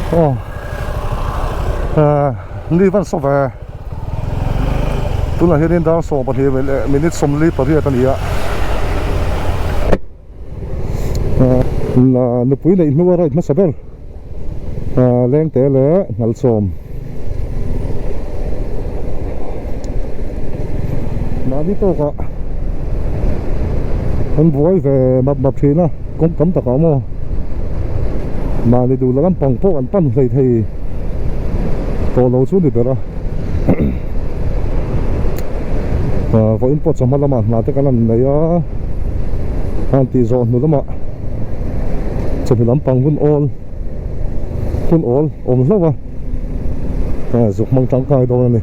Aw ni van saw ve tunah hianin dar 12 leh minute 48 a ni a nupui neih hnu a ride hmasa ber lengte leh nalchawm mahni tawkah an buai ve map map thin a kawng tam takah maw mahni duh la lampang pawh an pan hlei thei tawh lo chu ni ber a vawiin pawh chawhma lamah hna te kan han nei a an tih zawh hnu lamah chawhnu lampang hun awl hun awl awm hlauh a zuk hmang tangkai dawn a ni.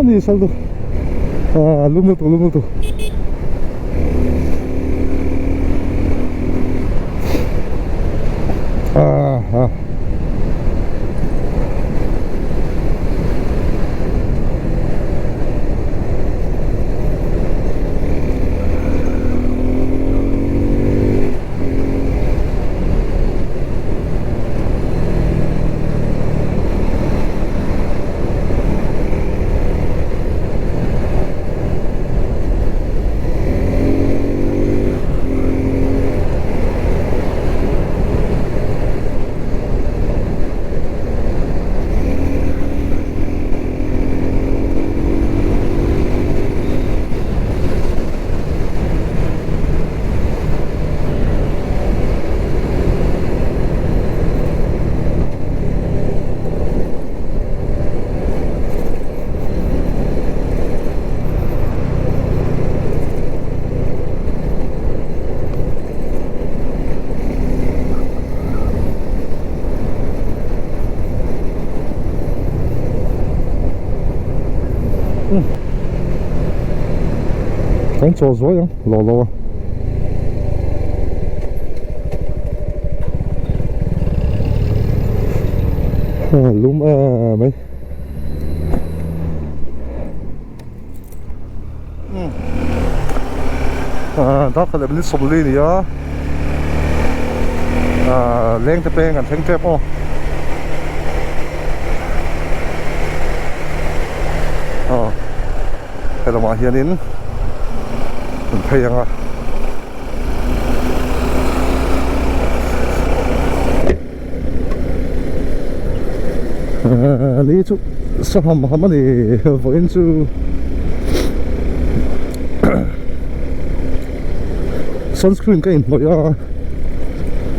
Ni sal tu lum lutuk lum lutuk Kan chaw zuai ang lo lo a. Lum em mai. Darkhat leh minute 40 a ni a leng te peng an thleng tep aw. Helamah hianin an phei ang a. Ni chu saham ham a ni vawiin chu sunscreen ka inhnawih a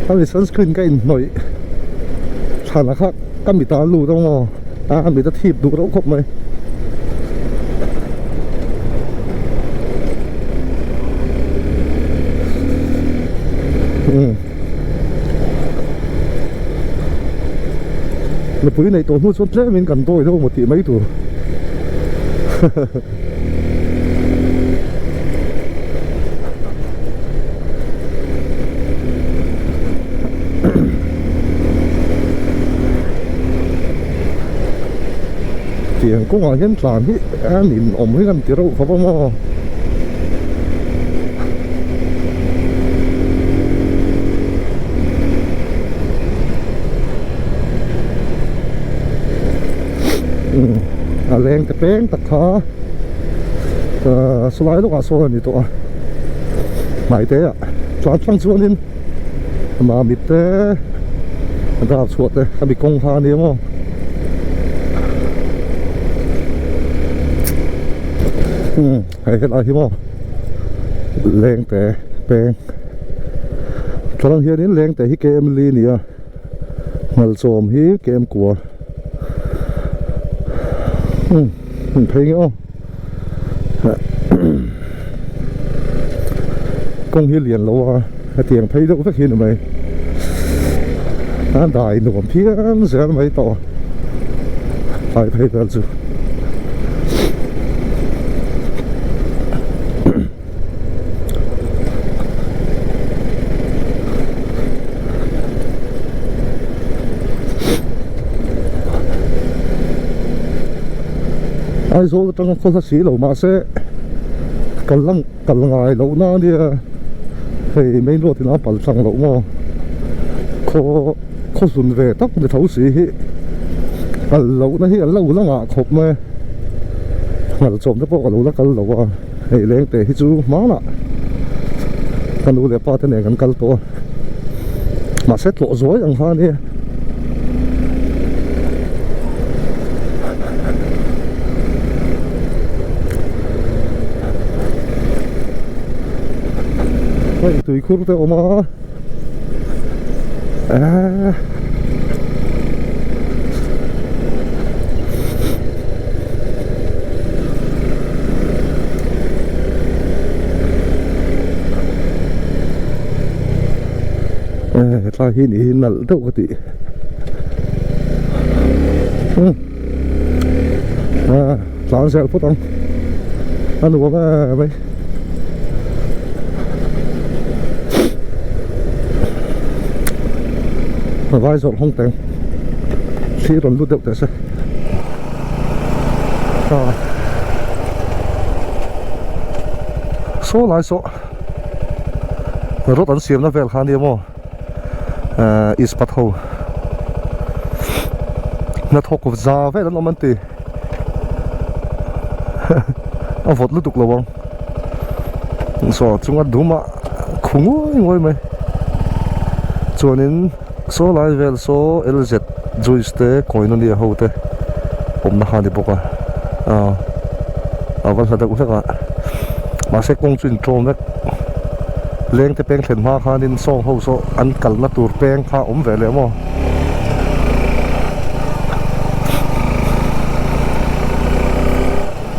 ani sunscreen ka inhnawih thlan ah kha ka mit ah a lut ang aw a mit a thip duh reuh khawp mai. Nupui neih tawh hnu chuan tlemin kan dawi deuh maw tih mai tur. Tiang kawngah hian tlan hi a ninawm hi kan ti reuh khawp a maw. A leng te peng tak kha saw lai lawkah sawn a ni tawh a hnaite ah tlan tlang chuanin mamit te dar chhuah te a mi kawng kha a ni ang aw. Hei helai hi maw leng te peng tlang hianin leng te hi km li a ni a ngalchawm hi km kua umm phei nge aw kawng hi lian lo a hetiang phei deuh vek hi ni mai a dai nuam phian zel mai tawh a tlai phei vel chu. Aizawl atanga khaw hla si lo mahse kal lang kal ngai loh na ania hei main road in a pal tlang loh maw khaw khaw zun ve tak ni tho si hi kal loh na hi an lo la ngah khawp mai a ngal chawm te pawh ka lo la kal lo a. Hei leng te hi chu hmanah ka nu leh pa te nen kan kal tawh a mahse tlawh zuai ang kha ania hei tuikhur te a awm a eee. Hetlai hi nih hi nalh deuh ka tih tlan zel phawt ang a nuam em mai. Vai zawrh hawng teng thli rawn lut deuh teh se saw lai saw rod an siamna vel kha ania maw ispat ho hnathawk za vel an awm an ti a vawt lutuk lo ang saw chunga dum ah khu nguai nguai mai chuanin saw lai vel saw lz juice te koinonia ho te awmna kha a ni bawk a ah a va hla deuh hlek a mahse kawng chu inṭawm vek leng te peng thlen hma khanin sawng ho saw an kalna tur peng kha a awm ve leh maw.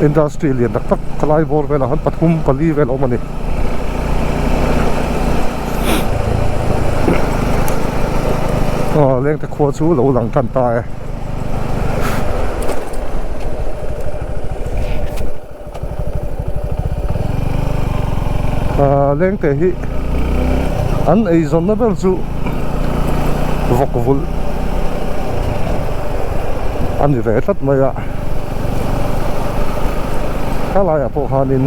Industry lian tak tak khalai bawr velah khan pathum pali vel a awm a ni. Aw lengte khua chu lo lang tan ta e. Aaa lengte hi an eizawnna ber chu vawk vulh a ni ve tlat mai a helaiah pawh khanin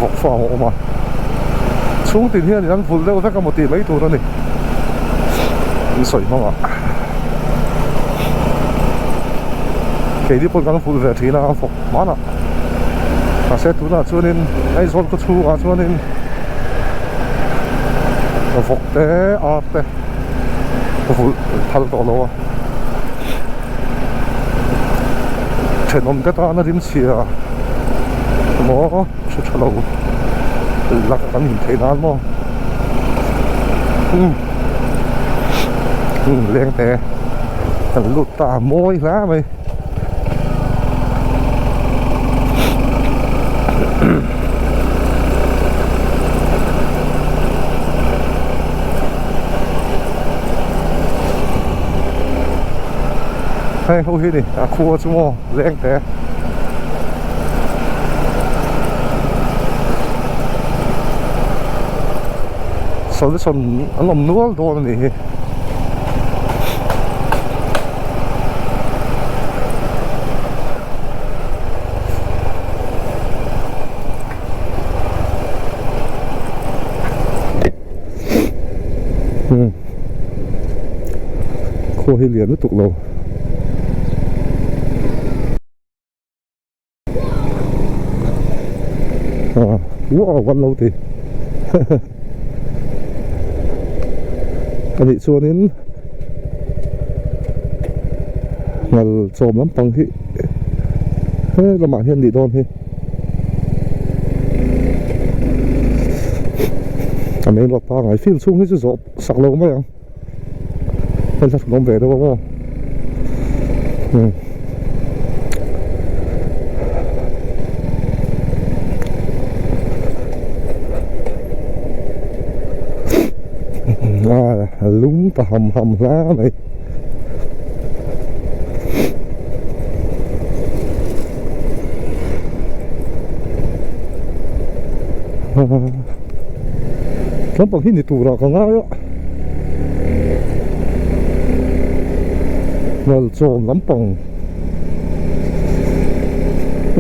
vawk farm a awm a chhungtin hianin an vulh deuh vek a maw tih mai tur a ni an sawi hmang ah keini pawh kan vulh ve thin a vawk hmanah. Mahse tunah chuanin Aizawl khaw chhungah chuanin vawk te ar te vulh phal tawh lo a thenawm te tana rimchhia maw hre tha lo lak kan in theih nan maw umm leng te kan lut ta a mawi hle mai. Hei ho hi ni a khua chu maw leng te solution an awm nual dawn a nih hi. Khaw hi lian lutuk lo. Wow kan lo ti a nih chuanin ngal chawm lampang hi he lamah hian nih dawn hi a main road pangngai field chhung hi chu zawh sak lo mai ang. Hei hla hrun awm ve deuh a maw umm a lum ta ham ham hla mai lampang hi ni turah ka ngai a. Ngal chawm lampang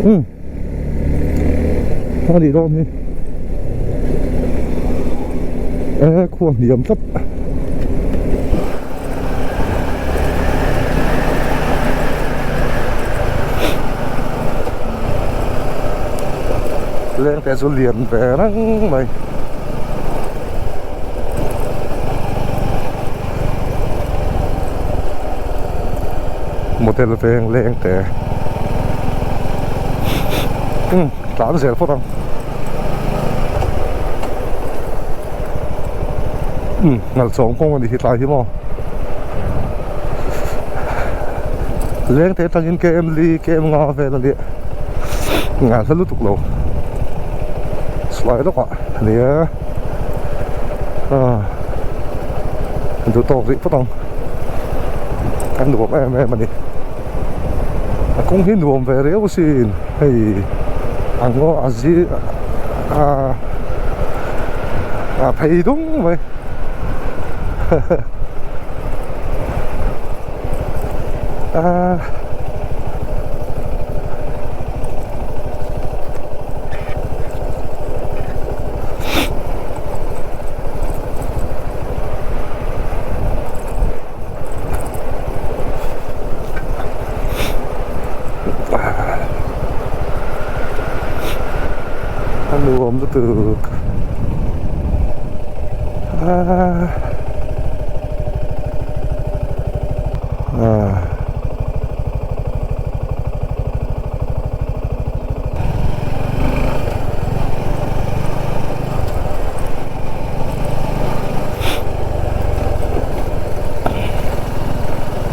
umm a nih dawn hi e khua hniam tlat. Leng te chu lian ve reng mai. Model veng leng te umm tlan zel phawt ang umm ngal chawng kawng a ni hi tlai hi maw leng te atangin km li km nga vel a nia ngal hla lutuk lo slai lawk ah. Nia duh tawk rih phawt ang a nuam em em a ni a kawng hi nuam ve riau asin hei a ngaw a zir a a phei dung mai a. A nuam lutuk a.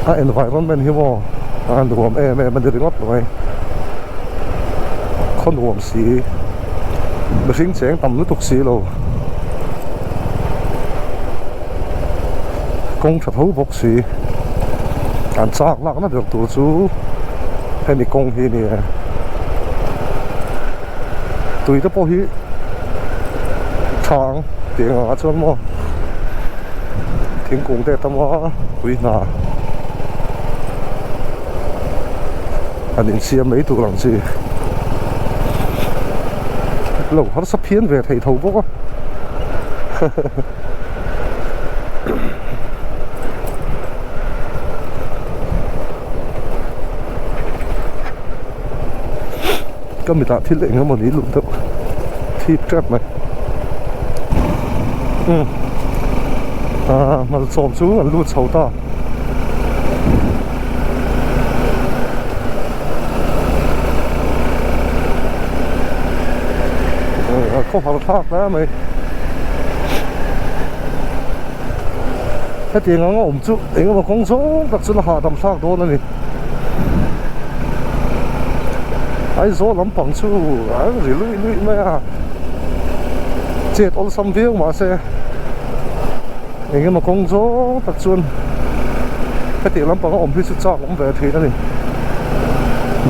A environment hi maw a nuam em em a ni ringawt mai khaw nuam si mihring cheng tam lutuk si lo kawng tha tho bawk si an chak lak na ber tur chu hemi kawng hi a ni e tui te pawh hi tha ang tih ang ah chuan maw thingkung te a tam a tui hna an insiam mai tur ang chi lo harsa phian ve thei tho bawk a. Ka mitah thil eng emaw ni lut deuh thip tep mai. Umm ah Malsawm chu an lut chho ta. A khawhar thlak hle mai. Hetiang anga awm chu eng emaw kawng zawng tak chuan a hahdam thlak dawn a ni. Aizawl lampang chu a ri luih luih mai a, chet awlsam viau mahse eng emaw kawng zawng tak chuan hetiang lampang a awm hi chu chak awm ve thin a ni.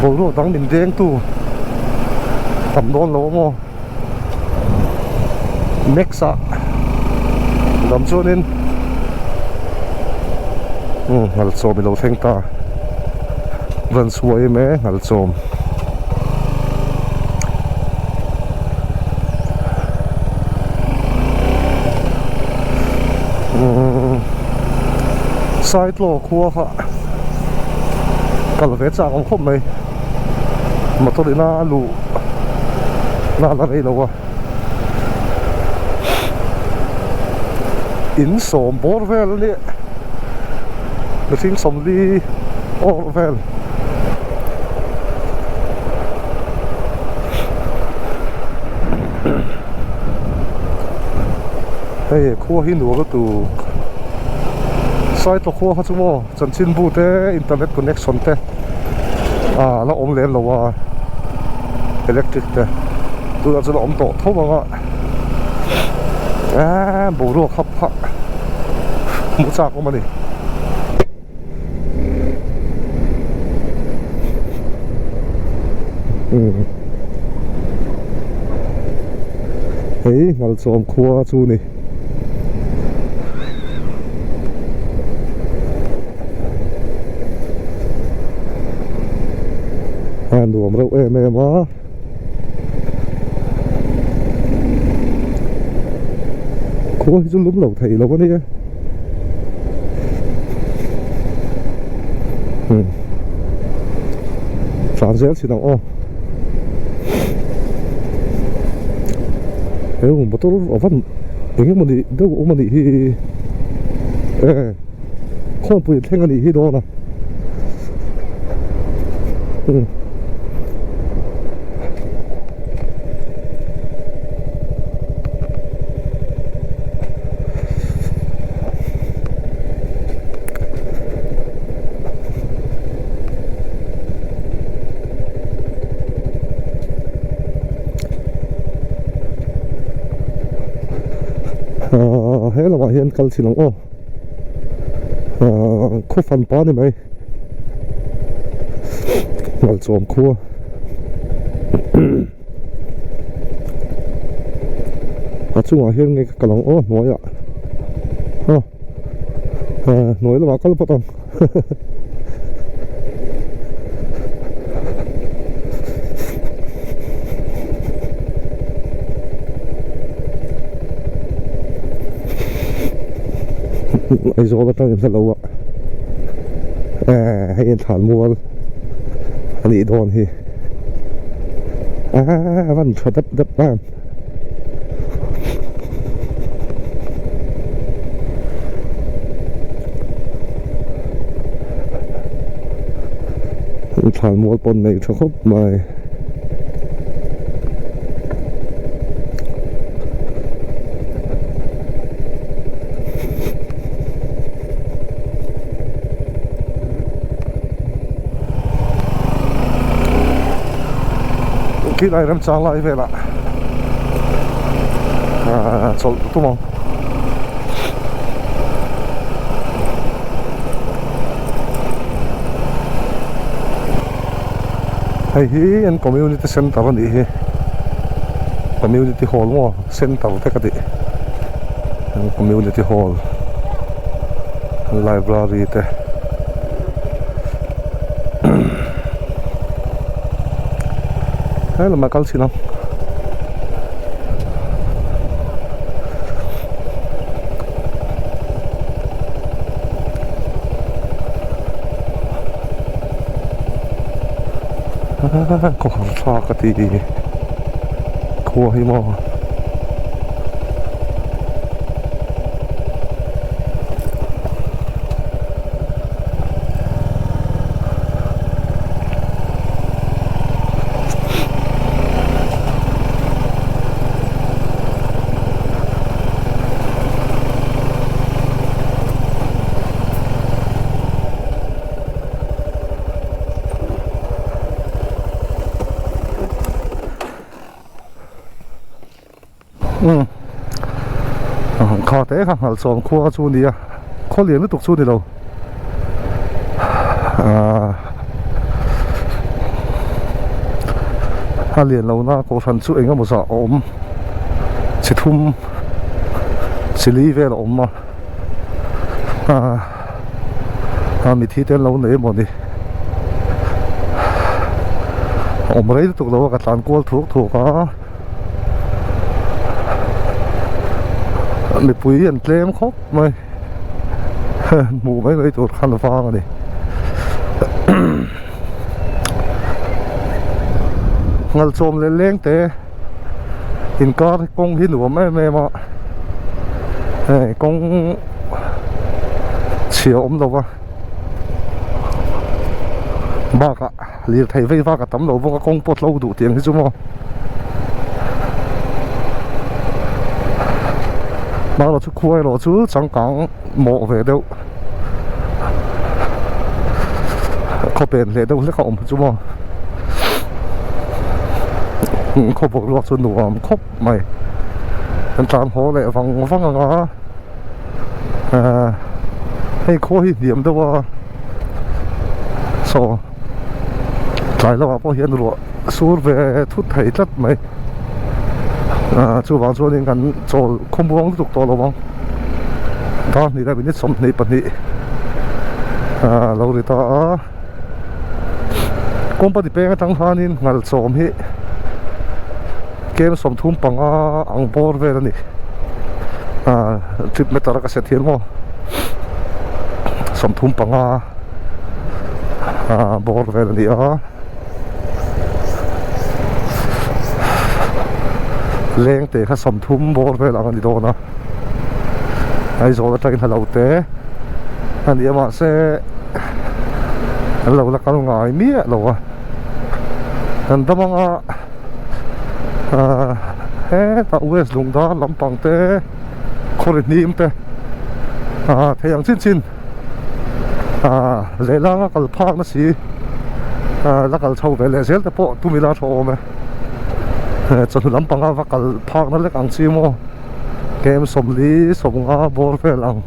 Boruak dang min dengtu tam dawn lo maw? Next ah dam chuanin umm ngalchawm ilo thleng ta rawn chhuah em e ngalchawm. Umm Saitlaw khua kha kal ve chak ang khawp mai. Motor ina a luh na la rei lo a in sawm bawr vel a nia mihring sawmli awr vel. Hei khua hi nuam lutuk Saitlaw khua kha chu maw. Chanchinbu te internet connection te ah la awm lem lo a electric te tunah chuan a awm tawh tho ang a eee boruak hap phah hmuh chak awm a ni. Hei Ngalchawm khua chu ni. A nuam reuh em em a khua hi chu lum lo thei lo a nia umm tlan zel thin ang aw. He motor a van eng emaw ni deuh awm a nih hi e khawmpui thleng a nih hi dawn a umm. Ahh he lamah hian kal chhin ang aw ahh khaw fan pa ni mai Ngalchawm khua a chungah hian nge ka kal ang aw hnuaiah aw hnuai lamah kal phawt ang. Aizawl atang in hla lo a eh hei an thlan mual a nih dawn hi ah a van tha dap dap em. Thlan mual pawn nei tha khawp mai. Khilai remchang lai velah ahh chawlh tum ang. Hei hi an community center a nih hi community hall maw center te ka tih an community hall library te. He lamah kal chhin ang. Khawhar thlak a ti khua hi maw. Umm kha te kha nghal chawm khua chu nia khaw lian lutuk chu ni lo ahh a lian lo na kohhran chu eng emaw zah a awm chi thum chi li vel a awm a ahh. a mithi te an lo nei emaw ni a awm rei lutuk lo a ka tlan kual thuk thuk a mipui an tlem khawp mai hmuh mai mai tur khan vang a ni ngalchawm leh leng te inkar kawng hi nuam em em a hei kawng chhia awm lo va bakah lirthei vei vak a tam lo bawk a kawng pawh tlo duh tiang hi chu maw marawh chu khua erawh chu changkang mawh ve deuh khawpen leh deuh hlek a awm chu maw khaw boruak chu nuam khawp mai kan tlan haw leh vang vang ang a ahh hei khua hi hniam deuh a saw tlai lamah pawh hian ruah sur ve thut thei tlat mai ahh chuvang chuanin kan chawl khawmuang lutuk tawh lo ang dar hnih leh minute 22 ahh lo ri ta a company peng atang khanin nghal chawm hi kem 35 ang bawr vel a ni ahh trip meter a ka set hian maw 35 ahh bawr vel a ni a. Leng te kha 30 bawr vel ang a ni dawn a Aizawl atangin hla lo te a ni a mahse an lo la kal ngai miah lo a kan dam anga ahh hetah west lungdar lampang te khawri hnim te ahh thei ang chin chin. Ahh lehlanga kal phak na si ahh la kal chho ve leh zel te pawh tum ila tha awm e chawhnu lampanga va kal phak na lek ang chi maw kem 40 50 bawr vel ang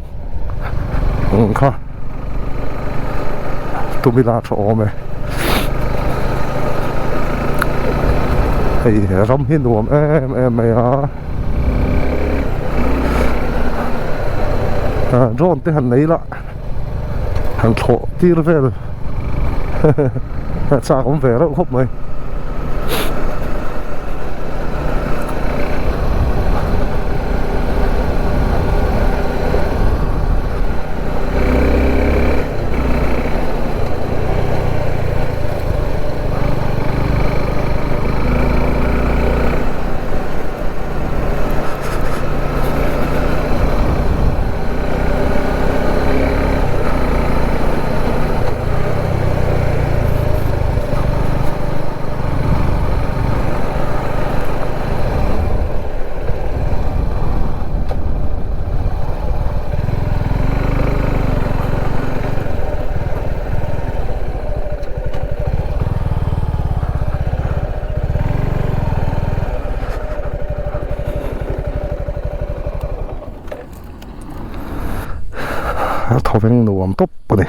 kha tum ila tha awm e hei ram hi nuam em em mai a. Drone te han nei la han thlawh tir vel chak awm ve reuh khawp mai. A thawveng nuam tawp a ni.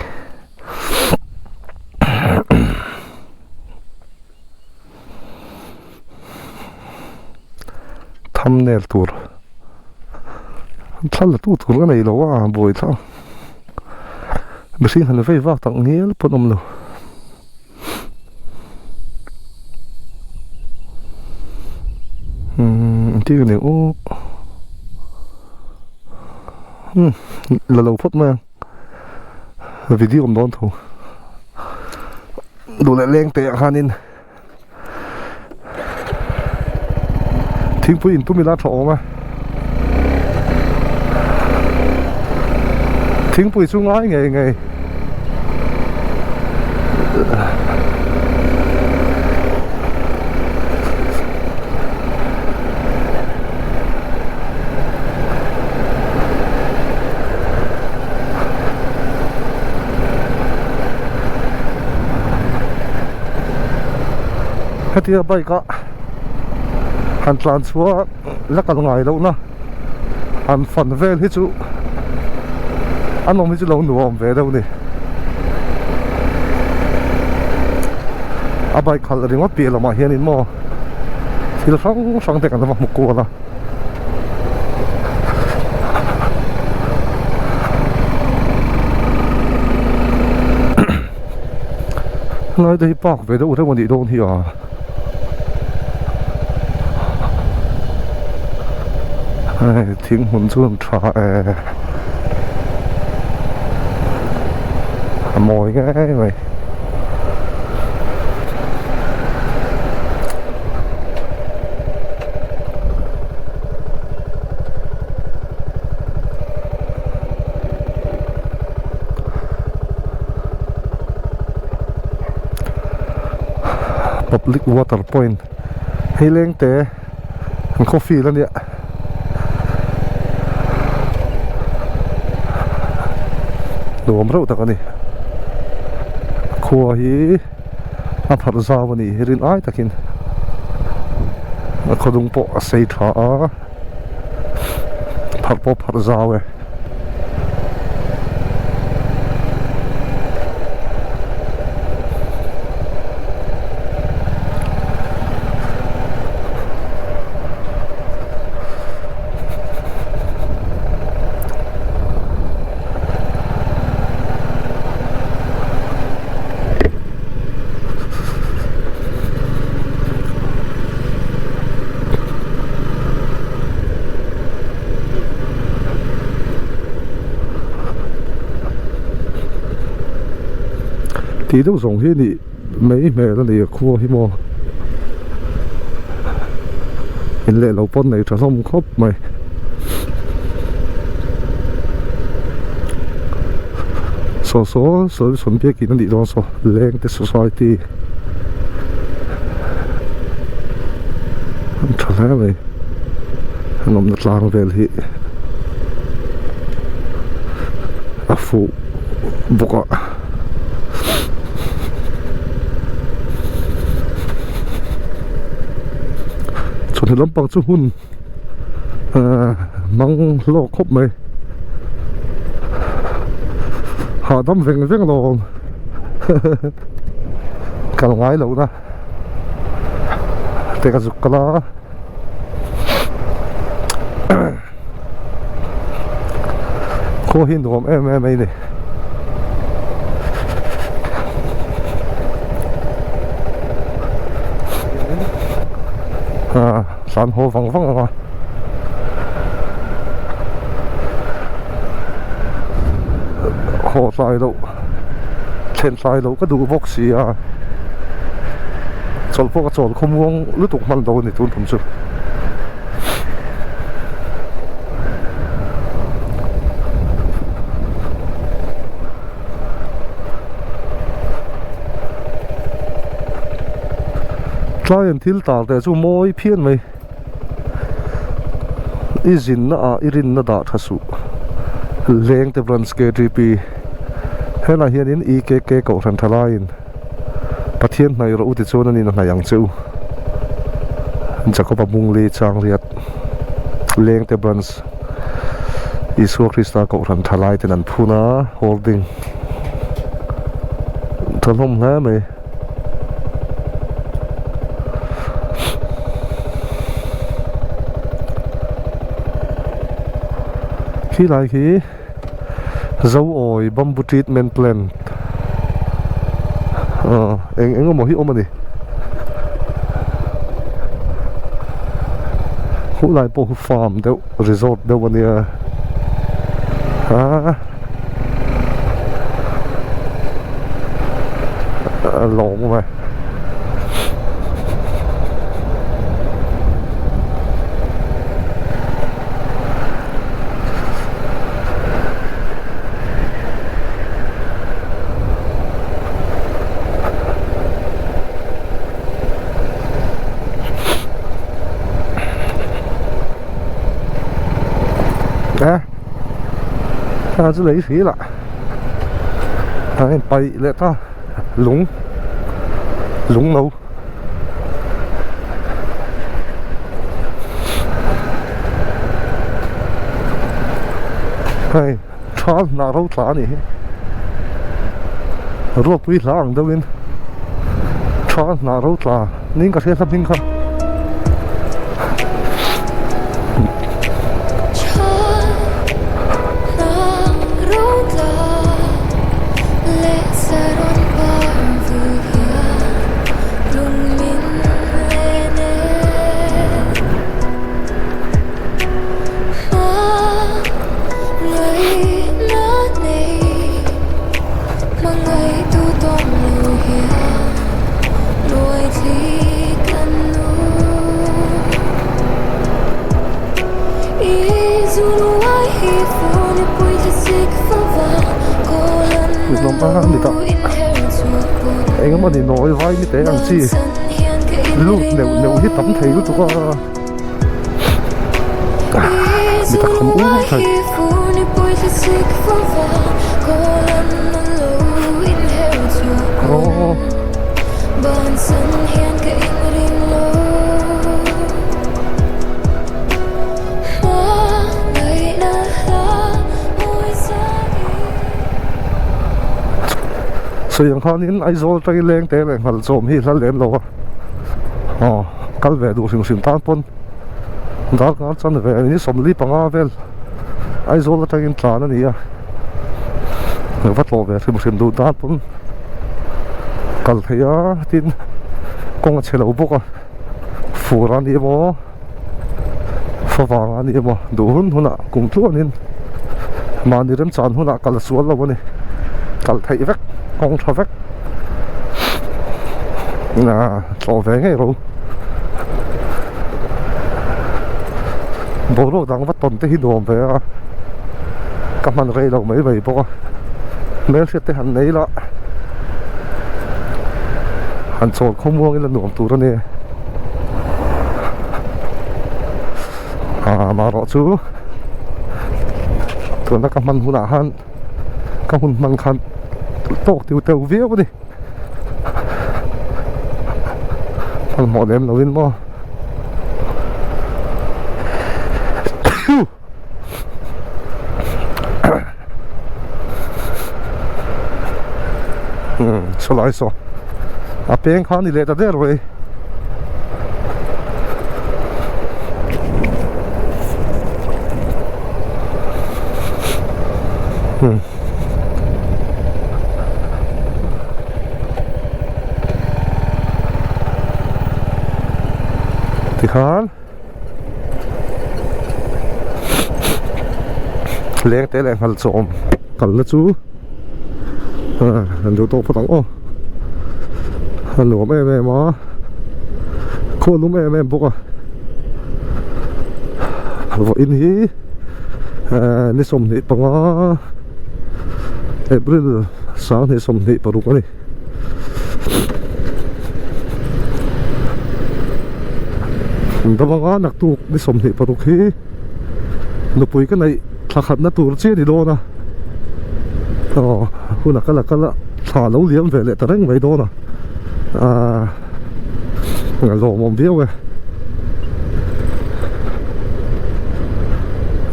Thumbnail tur thla la tu tur ka nei lo a buai thla mihring han vei vak tak ngial pawn awm lo. Umm engtin nge ni aw umm la lo phawt mai ang video awm dawn tho duh leh leng teh ah khanin. Thingpui in tum ila tha awm e. Thingpui chu ngai ngei ngei. Hetia bike a han tlan chhuah la kal ngai loh na han fan vel hi chu an awm hi chu lo nuam ve deuh a ni a bike khalh ringawt piah lamah hianin maw thil hrang hrang te kan va hmu kual a. Helai te hi park ve deuh reuh a nih dawn hi a. Hei thing hmun chu an tha e a mawi ngei mai. Public water point hei leng te an khaw field a nia nuam reuh tak a ni khua hi. a pharh zau a nih hi rin ai takin a khawdung pawh a sei tha a pharh pawh a pharh zau e. Tih deuh zawng hi nih mai hmel a ni a khua hi maw in leh lo pawn nei tha hlawm khawp mai. Saw saw solution biakin a nih dawn saw lengte society an tha hle mai an awmna tlang vel hi a fuh bawk a. Chawhnu lampang chu hun Mang hlawk khawp mai hahdam veng veng lo awm kal ngai loh na te ka zuk kal a khaw hi nuam em em mai a ni. Tlan haw vang vang ang a. Haw tlai loh thlen tlai loh ka duh bawk si a chawlh pawh ka chawl khawmuang lutuk hman lo a ni tun tum chu. Tlai an thil tar teh chu mawi phian mai i zinna ah i rinna dah tha suh leng te branch ktp helai hianin ekk kohhran tha laiin Pathian hnaih rawh u tichuan a nin a hnaih ang che u Jacob-a Bungli Changriat leng te branch Isua Krista kohhran tha lai ten an phun a holding tha hlawm hle mai. Khilai khi Zoawi bamboo treatment plant aw eng eng emaw hi awm a ni khulai pawh khu farm deuh resort deuh a nia ah a lawm awm e. A chu lei hri lah a in paih leh ta lung lung no. Hei tha hnah ro tla a nih hi ruakpui hla ang deuh in tha hnah ro tla ning ka hria hlap hming kha. Eng emaw ni nawi vai ni teh ang chi lut neuh neuh hi tam thei lutuk a mi tak ham ur thei. Aww. Sawi ang khanin Aizawl atangin leng te leh nghal chawm hi hla lem lo a aw kal ve duh hrim hrim tan pawn darkar chan ve ni 45 vel Aizawl atangin tlan a ni a va tlawh ve hrim hrim duh tan pawn kal theih a tin kawng a chhe lo bawk a fur a ni emaw favang a ni emaw duh hun hunah kum tluanin mahni remchan hunah kal sual lo a ni kal theih vek kawng tha vek tlawh ve ngei ro boruak dang va tawn te hi nuam ve a ka hman rei lo mai mai bawk a hmelhriat te han nei la han chawl khawmuang ila nuam tur a ni ah marawh chu tuna ka hman hunah khan ka hun hman khan tawk tiu teuh viau a ni hmanhmawh lem lovin maw. Chulai saw a peng kha a ni leh ta der mai. Tikhan leng te leh nghal chawm kalna chu an duh tawk phawt ang aw a nuam em em a khaw lum em em bawk a vawiin hi ni 25 April 2026 a ni. Dawanga naktuk ni 26 hi nupui ka neih thla khatna tur chiah a ni dawn a aw hun a kal a kal a thla lo liam ve leh ta reng mai dawn a aaa lawmawm viau e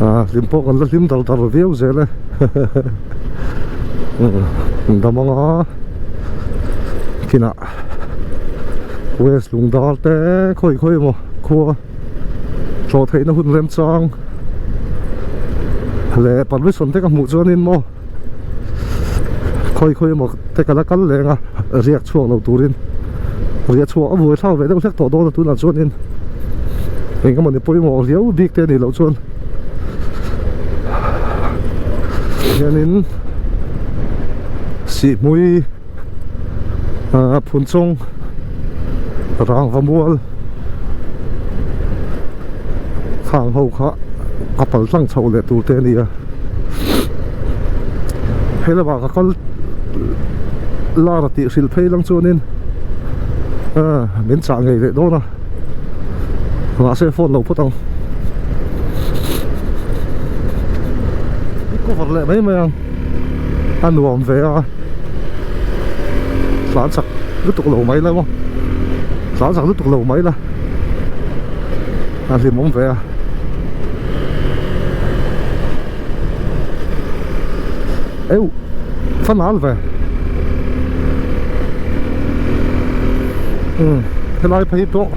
aaa hlim pawh kan la hlim dar dar viau zel e Damanga kinah West Lungdar te khawi khawi emaw khua tlawh theihna hun remchang leh permission te ka hmuh chuanin maw khawi khawi emaw te ka la kal leng a riak chhuak lo turin riah chhuah a buai thlak ve deuh hlek tawh dawn a tunah chuanin eng emaw ni pawimawh riau bik te a nih loh chuan. Hianin Sihhmui ah Phunchawng rangva mual khang ho kha a pal tlang chhoh leh tur te a ni a he lamah ka kal lar a tih hrilh phei lang chuanin ah min chah ngei leh dawn a. Mahse phone lo phawt ang. cover leh mai mai ang a nuam ve a tlan chak lutuk lo mai la maw tlan chak lutuk lo mai la a hlimawm ve a. Eu fanal ve um helai phei pawh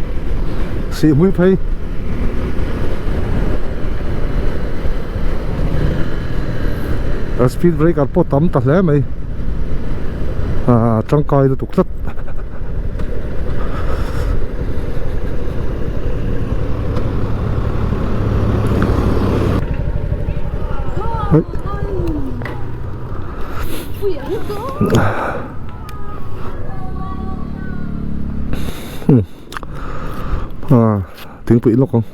sihhmui phei a speed breaker pawh tam ta hle mai ah tangkai lutuk tlat. Thingpui lawk ang.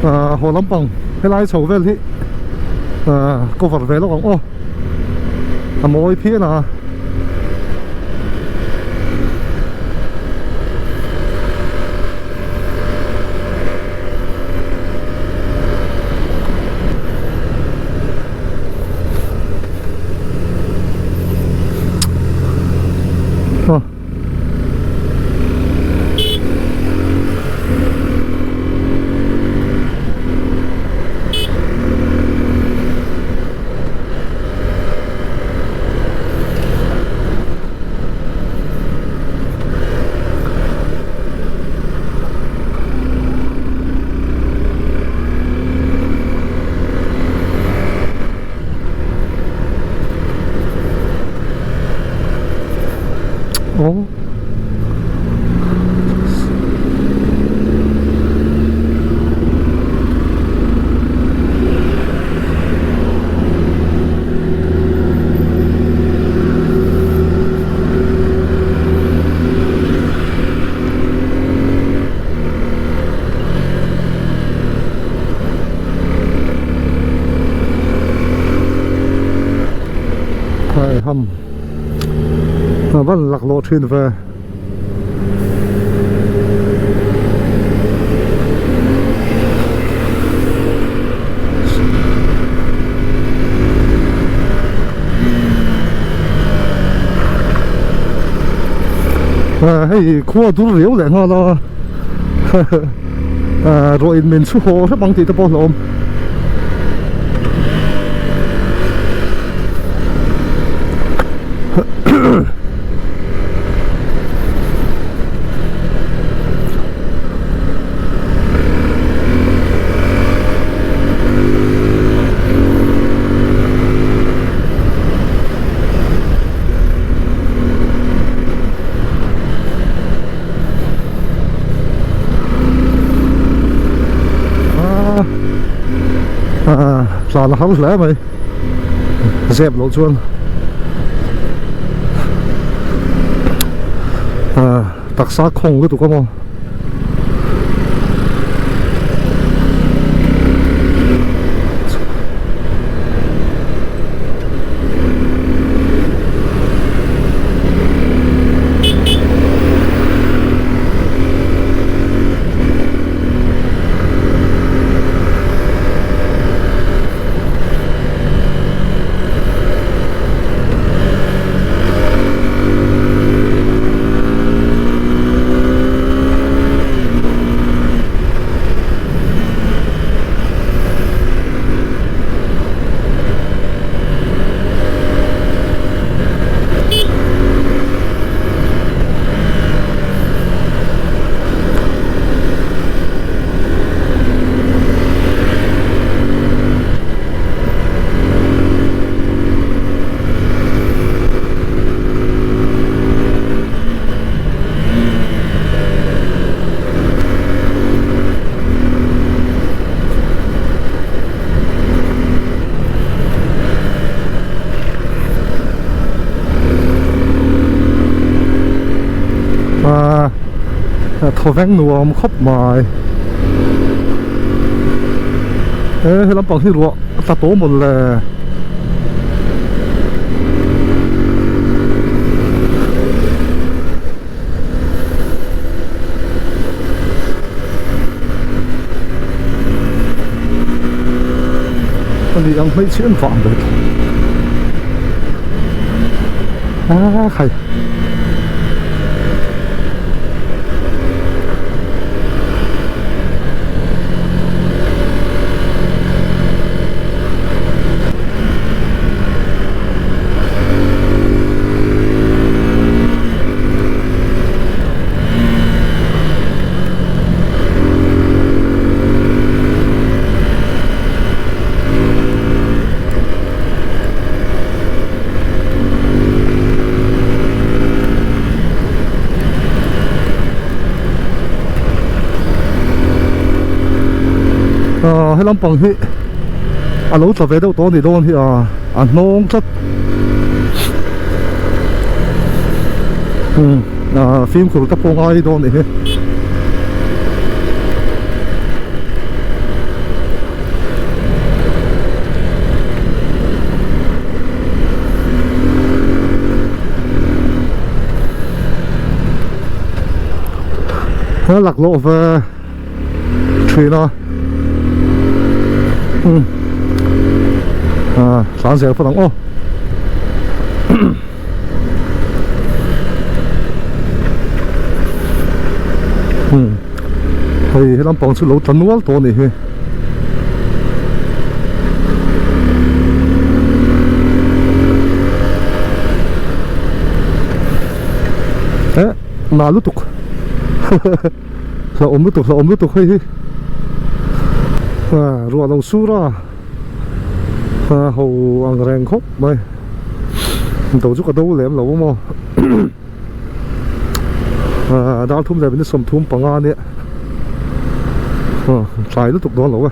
Ah haw lampang helai chho vel hi ah cover ve lawk ang aw a mawi phian a. Ham a van laklawh thin ve. Hei khua dur riau leh nghal a ruah in min chhu haw hrep ang tih te pawh a hlauhawm. Tlan a har hle mai zep loh chuan taksa khawng lutuk a maw. Thawveng nuam khawp mai he lampang hi ruah a tla tawh mawlh le. Hei ang hmeichhe an vang ber a khai. Ahh he lampang hi a lo tla ve deuh tawh a ni dawn hi a a hnawng tlat umm ahh fimkhur te pawh ngai dawn a nih hi. A laklawh ve thin a umm ah tlan zel phawt ang aw. Umm hei he lampang chu lo tla nual tawh a nih hi. Eh na lutuk hlauhawm lutuk hlauhawm lutuk hei hi ah ruah lo sur a ah ho ang reng khawp mai do chu ka do lem lo maw ah dar thum leh minute 35 ania ah tlai lutuk dawn lo e.